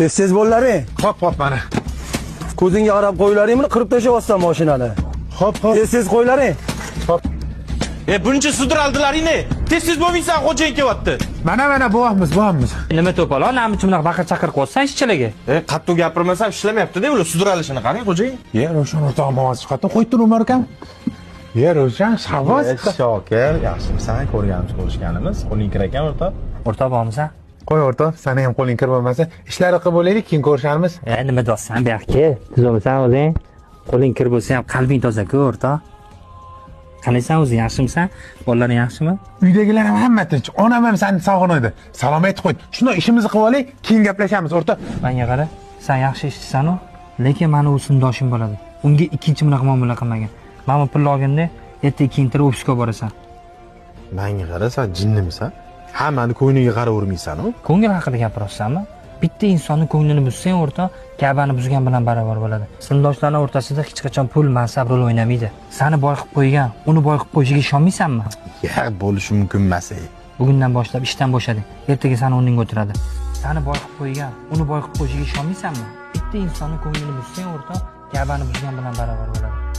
Tez-tez bo'llaring. Hop, hop mana. Ko'zingga qarab qo'ylaring, buni qirib tashlayapsan mashinani. Hop, hop. Tez-tez qo'ylaring. Hop. Buncha sudraldilaring-ne? Tez-tez bo'lmaysan, xo'jayin kelyapti. Mana mana bo'lyapmiz, bo'lyapmiz. Nima to'polon, nima uchun bunaqa baqir chaqir qilyapsan ishchilarga? Qattiq gapirmasam ishlamayapti-da, ular sudralishini qarang, xo'jayin. Ye, Ravshan o'rtog'im ovoz chiqardi. Qo'yib tur Umar akam. Ye, Ravshan, savoz. Shokir, yaxshimisan? Ko'rganimiz, ko'rishganimiz. Qo'ling kir ekan, o'rtoq. O'rtoq bormisan? Qo'y o'rtoq, seni ham qo'ling kir bo'lmasa, ishlari qilib bo'laylik, keyin ko'risharmiz. Nima deyapsan, bu yoqqa kel. Tuzukmisan o'zing? Qo'ling kir bo'lsa ham qalbing toza-ku, o'rtoq. Qalaysan o'zing, yaxshimisan? Bolalaring yaxshimi? Uydagilar ham hamma tinch. Onam ham seni sog'inadi. Salom aytib qo'y. Shunday ishimizni qilib olaylik, keyin gaplashamiz, o'rtoq. Menga qara, sen yaxshi ishchisan-u, lekin meni u sinfdoshim bo'ladi. Unga ikkinchi bunaqa muomala qilmagan. Mana bu pulni olganda ertaga kiyintirib ofisga borasan. Menga qara, sen jinnimisan? Hammani ko'ngliga qaravermaysan-u. Ko'ngil haqida gapiryapsanmi? Bitta insonni ko'nglini buzsang, o'rtoq, Ka'bani buzgan bilan barobar bo'ladi. Sinfdoshlarning o'rtasida hech qachon pul, mansab rol o'ynamaydi. Seni boy qilib qo'ygan, uni boy qilib qo'yishiga ishonmaysanmi? Ya, bo'lishi mumkin emas. Bugundan boshlab ishdan bo'shading. Ertaga seni o'rningga o'tiradi. Seni boy qilib qo'ygan, uni boy qilib qo'yishiga ishonmaysanmi? Bitta insonni ko'nglini buzsang, o'rtoq, Ka'bani buzgan bilan barobar bo'ladi.